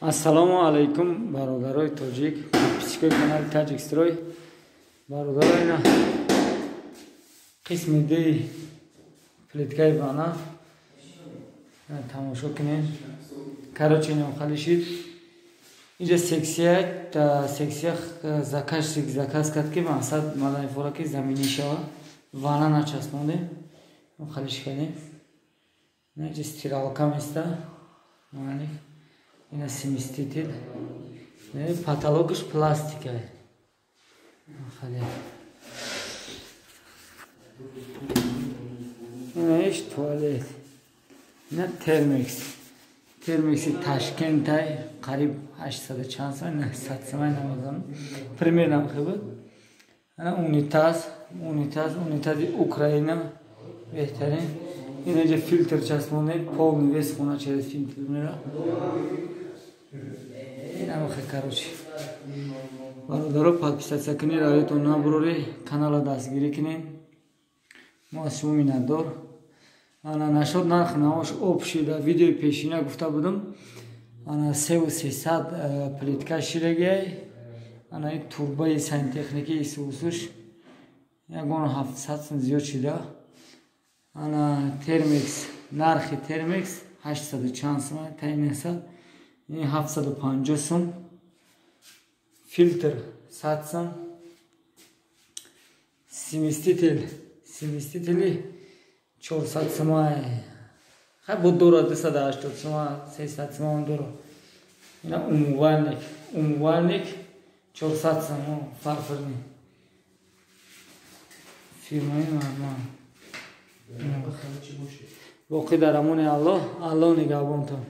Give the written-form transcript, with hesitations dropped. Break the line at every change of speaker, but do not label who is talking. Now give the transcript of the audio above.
Ассалому алайкум, бародарои тоҷик, подписчикои канали Таҷикстрой. Бародаро, ина қисми дуи плиткаи вана тамошо кунед. Короче, инам хали шид. Инҷа сексия, сексия заказчик заказ кард, ки мақсад маданифора ки заминӣ шава. Вана начаспондем. Халиш кардем. Инҷа стиралка места. Маник. Ина смеситель. Потолокаш пластика. Хали. Ина иш туалет. Ина термекс. Термекси Ташкентай қариб 800 чанд сом, 900 сом намедонам. Примерно хеб. Ана унитаз, унитаз, унитази Украина беҳтарин. Ина ҷа филтр часпонде, полный вес хона через филтр мера. Инамахе, короче. Бародаро, подписаться кунед, раётон набуроред, канала дастгирӣ кунед. Мо аз шумо миннатдор. Ана нашод нарх навош общий да видеои пешина гуфта будам. Ана 3300 плитка ширагиай. Ана ин турбаи сантехники исусуш ягон 700 сум зиёд шида. Ана термекс, нархи термекс 800 чанд сум, таи 900, ин 750 сум. Филтр 100 сум. Смеситель, смесители 400 сум. Хай буд дора 280 сум, 300 сум дора. Ина умывальник, умывальник 400 сум, фарфорный. Фирмаи нормал. Боқӣ дар амони Аллоҳ, Аллоҳ нигаҳбонтон.